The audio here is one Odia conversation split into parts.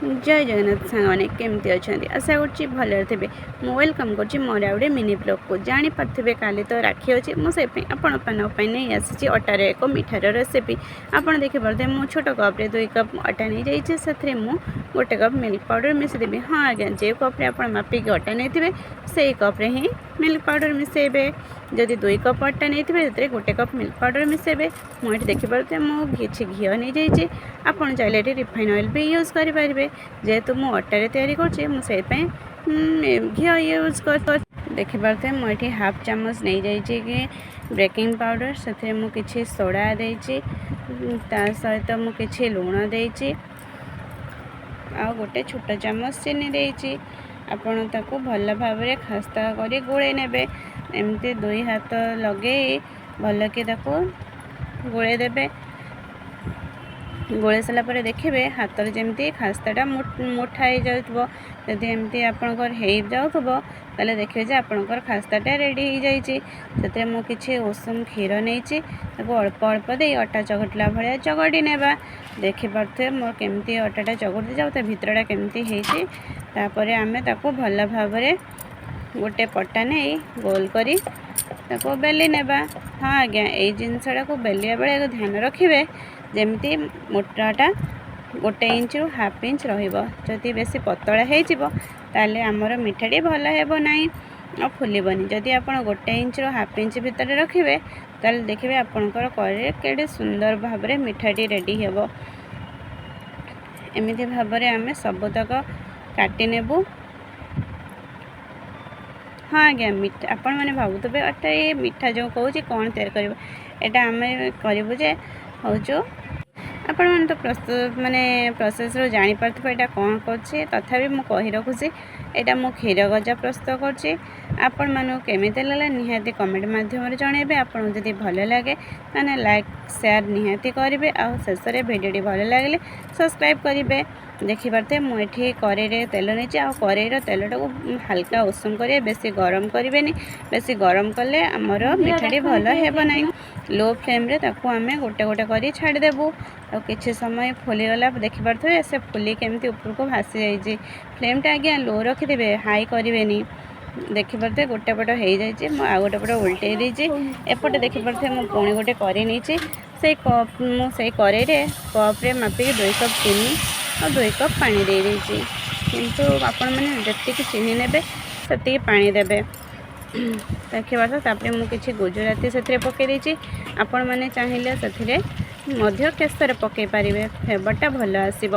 ଜୟ ଜଗନ୍ନାଥ ସାଙ୍ଗମାନେ, କେମିତି ଅଛନ୍ତି? ଆଶା କରୁଛି ଭଲରେ ଥିବେ। ମୁଁ welcome କରୁଛି ମୋର ଆଉ ଗୋଟେ ମିନି ବ୍ଲଗ୍କୁ। ଜାଣିପାରୁଥିବେ, କାଲି ତ ରାକ୍ଷୀ ଅଛି। ମୁଁ ସେଇପାଇଁ ଆପଣମାନଙ୍କ ପାଇଁ ନେଇ ଆସିଛି ଅଟାରେ ଏକ ମିଠାର ରେସିପି। ଆପଣ ଦେଖିପାରୁଥିବେ, ମୁଁ ଛୋଟ କପ୍ରେ 2 କପ୍ ଅଟା ନେଇଯାଇଛି। ସେଥିରେ ମୁଁ 1 କପ୍ ମିଲ୍କ ପାଉଡ଼ର ମିଶାଇଦେବି। ହଁ ଆଜ୍ଞା, ଯେଉଁ କପ୍ରେ ଆପଣ ମାପିକି ଅଟା ନେଇଥିବେ, ସେଇ କପ୍ରେ ହିଁ ମିଲ୍କ ପାଉଡ଼ର ମିଶାଇବେ। ଯଦି 2 କପ୍ ଅଟା ନେଇଥିବେ, ସେଥିରେ 1 କପ୍ ମିଲ୍କ ପାଉଡ଼ର ମିଶାଇବେ। ମୁଁ ଏଠି ଦେଖିପାରୁଥିବେ, ମୁଁ କିଛି ଘିଅ ନେଇଯାଇଛି। ଆପଣ ଚାହିଁଲେ ଏଠି ରିଫାଇନ୍ ଅଏଲ୍ ବି ୟୁଜ୍ କରିପାରିବେ। ଯେହେତୁ ମୁଁ ଅଟାରେ ତିଆରି କରୁଛି, ମୁଁ ସେଇଥିପାଇଁ ଘିଅ ୟୁଜ୍ କରି। ଦେଖିପାରୁଥିବେ, ମୁଁ ଏଠି ହାଫ୍ ଚାମଚ ନେଇଯାଇଛି କି ବେକିଂ ପାଉଡ଼ର। ସେଥିରେ ମୁଁ କିଛି ସୋଡ଼ା ଦେଇଛି, ତା ସହିତ ମୁଁ କିଛି ଲୁଣ ଦେଇଛି ଆଉ ଗୋଟେ ଛୋଟ ଚାମଚ ଚିନି ଦେଇଛି। ଆପଣ ତାକୁ ଭଲ ଭାବରେ ଖାସ୍ତା କରି ଗୋଳେଇ ନେବେ। ଏମିତି ଦୁଇ ହାତ ଲଗେଇ ଭଲକି ତାକୁ ଗୋଳେଇ ଦେବେ। ଗୋଳେଇ ସାରିଲା ପରେ ଦେଖିବେ, ହାତରେ ଯେମିତି ଖାସ୍ତାଟା ମୁଠା ହେଇଯାଉଥିବ। ଯଦି ଏମିତି ଆପଣଙ୍କର ହେଇଯାଉଥିବ, ତାହେଲେ ଦେଖିବେ ଯେ ଆପଣଙ୍କର ଖାସ୍ତାଟା ରେଡ଼ି ହେଇଯାଇଛି। ସେଥିରେ ମୁଁ କିଛି ଉଷୁମ କ୍ଷୀର ନେଇଛି। ତାକୁ ଅଳ୍ପ ଅଳ୍ପ ଦେଇ ଅଟା ଚକଟିଲା ଭଳିଆ ଚକଟି ନେବା। ଦେଖିପାରୁଥିବେ, ମୋର କେମିତି ଅଟାଟା ଚକଟି ଯାଉ, ତା ଭିତରଟା କେମିତି ହେଇଛି। ତାପରେ ଆମେ ତାକୁ ଭଲ ଭାବରେ ଗୋଟେ ପଟା ନେଇ ଗୋଲ କରି ତାକୁ ବେଲି ନେବା। ହଁ ଆଜ୍ଞା, ଏଇ ଜିନିଷଟାକୁ ବେଲିବା ବେଳେ ଧ୍ୟାନ ରଖିବେ, ଯେମିତି ମୋଟାଟା 1 ଇଞ୍ଚରୁ ହାଫ୍ ଇଞ୍ଚ ରହିବ। ଯଦି ବେଶୀ ପତଳା ହେଇଯିବ, ତାହେଲେ ଆମର ମିଠାଟି ଭଲ ହେବ ନାହିଁ ଆଉ ଫୁଲିବନି। ଯଦି ଆପଣ 1 ଇଞ୍ଚରୁ ହାଫ୍ ଇଞ୍ଚ ଭିତରେ ରଖିବେ, ତାହେଲେ ଦେଖିବେ ଆପଣଙ୍କର କଡ଼େଇରେ କେଡ଼େ ସୁନ୍ଦର ଭାବରେ ମିଠାଟି ରେଡ଼ି ହେବ। ଏମିତି ଭାବରେ ଆମେ ସବୁତକ କାଟି ନେବୁ। ହଁ ଆଜ୍ଞା, ମିଠା ଆପଣମାନେ ଭାବୁଥିବେ, ଅଟା ଏ ମିଠା ଯେଉଁ କହୁଛି, କ'ଣ ତିଆରି କରିବ? ଏଇଟା ଆମେ କରିବୁ ଯେ ହେଉଛୁ। ଆପଣମାନେ ତ ପ୍ରସ୍ତୁତ ମାନେ ପ୍ରୋସେସ୍ରୁ ଜାଣିପାରୁଥିବେ ଏଇଟା କ'ଣ କରୁଛି। ତଥାପି ମୁଁ କହି ରଖୁଛି, ଏଇଟା ମୁଁ କ୍ଷୀର ଗଜା ପ୍ରସ୍ତୁତ କରୁଛି। ଆପଣମାନଙ୍କୁ କେମିତି ଲାଗିଲା, ନିହାତି କମେଣ୍ଟ ମାଧ୍ୟମରେ ଜଣାଇବେ। ଆପଣଙ୍କୁ ଯଦି ଭଲ ଲାଗେ, ତାହେଲେ ଲାଇକ୍, ସେୟାର ନିହାତି କରିବେ ଆଉ ଶେଷରେ ଭିଡ଼ିଓଟି ଭଲ ଲାଗିଲେ ସବସ୍କ୍ରାଇବ୍ କରିବେ। ଦେଖିପାରୁଥିବେ, ମୁଁ ଏଠି କରେଇରେ ତେଲ ନେଇଛି ଆଉ କରେଇର ତେଲଟାକୁ ହାଲକା ଉଷୁମ କରିବେ, ବେଶୀ ଗରମ କରିବେନି। ବେଶୀ ଗରମ କଲେ ଆମର ମିଠାଟି ଭଲ ହେବ ନାହିଁ। ଲୋ ଫ୍ଲେମ୍ରେ ତାକୁ ଆମେ ଗୋଟେ ଗୋଟେ କରି ଛାଡ଼ିଦେବୁ ଆଉ କିଛି ସମୟ ଫୁଲିଗଲା। ଦେଖିପାରୁଥିବେ, ସେ ଫୁଲି କେମିତି ଉପରକୁ ଭାସି ଯାଇଛି। ଫ୍ଲେମ୍ଟା ଆଜ୍ଞା ଲୋ ରଖିଦେବେ, ହାଇ କରିବେନି। ଦେଖିପାରୁଥିବେ, ଗୋଟେ ପଟ ହେଇଯାଇଛି, ମୁଁ ଆଉ ଗୋଟେ ପଟ ଓଲଟେଇ ଦେଇଛି। ଏପଟେ ଦେଖିପାରୁଥିବେ, ମୁଁ ପୁଣି ଗୋଟେ କରେଇ ନେଇଛି। ସେଇ କପ୍ ମୁଁ ସେଇ କରେଇରେ କପ୍ରେ ମାପିକି 2 କପ୍ ଚିନି ଆଉ 2 କପ୍ ପାଣି ଦେଇ ଦେଇଛି। କିନ୍ତୁ ଆପଣମାନେ ଯେତିକି ଚିନି ନେବେ, ସେତିକି ପାଣି ଦେବେ। ଦେଖିପାରୁଥିବେ, ତାପରେ ମୁଁ କିଛି ଗୁଜୁରାତି ସେଥିରେ ପକାଇ ଦେଇଛି। ଆପଣମାନେ ଚାହିଁଲେ ସେଥିରେ ମଧ୍ୟ କେଶର ପକାଇ ପାରିବେ, ଫ୍ଲେଭରଟା ଭଲ ଆସିବ।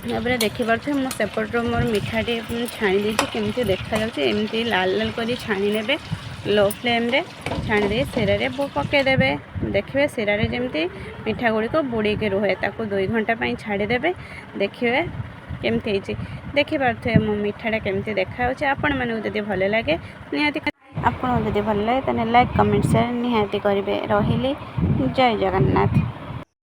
ତାପରେ ଦେଖିପାରୁଥିବେ, ମୁଁ ସେପଟରୁ ମୋର ମିଠାଟି ଛାଣି ଦେଇଛି। କେମିତି ଦେଖାଯାଉଛି, ଏମିତି ଲାଲ ଲାଲ କରି ଛାଣି ନେବେ। ଲୋ ଫ୍ଲେମ୍ରେ ଛାଣି ଦେଇ ଶିରାରେ ପକାଇଦେବେ। ଦେଖିବେ, ଶିରାରେ ଯେମିତି ମିଠା ଗୁଡ଼ିକ ବୁଡ଼ିକି ରୁହେ। ତାକୁ 2 ଘଣ୍ଟା ପାଇଁ ଛାଡ଼ିଦେବେ। ଦେଖିବେ କେମିତି ହେଇଛି। ଦେଖିପାରୁଥିବେ, ମୋ ମିଠାଟା କେମିତି ଦେଖାଯାଉଛି। ଆପଣମାନଙ୍କୁ ଯଦି ଭଲ ଲାଗେ, ନିହାତି ଆପଣଙ୍କୁ ଯଦି ଭଲ ଲାଗେ, ତାହେଲେ ଲାଇକ୍, କମେଣ୍ଟ, ସେୟାର ନିହାତି କରିବେ। ରହିଲି, ଜୟ ଜଗନ୍ନାଥ।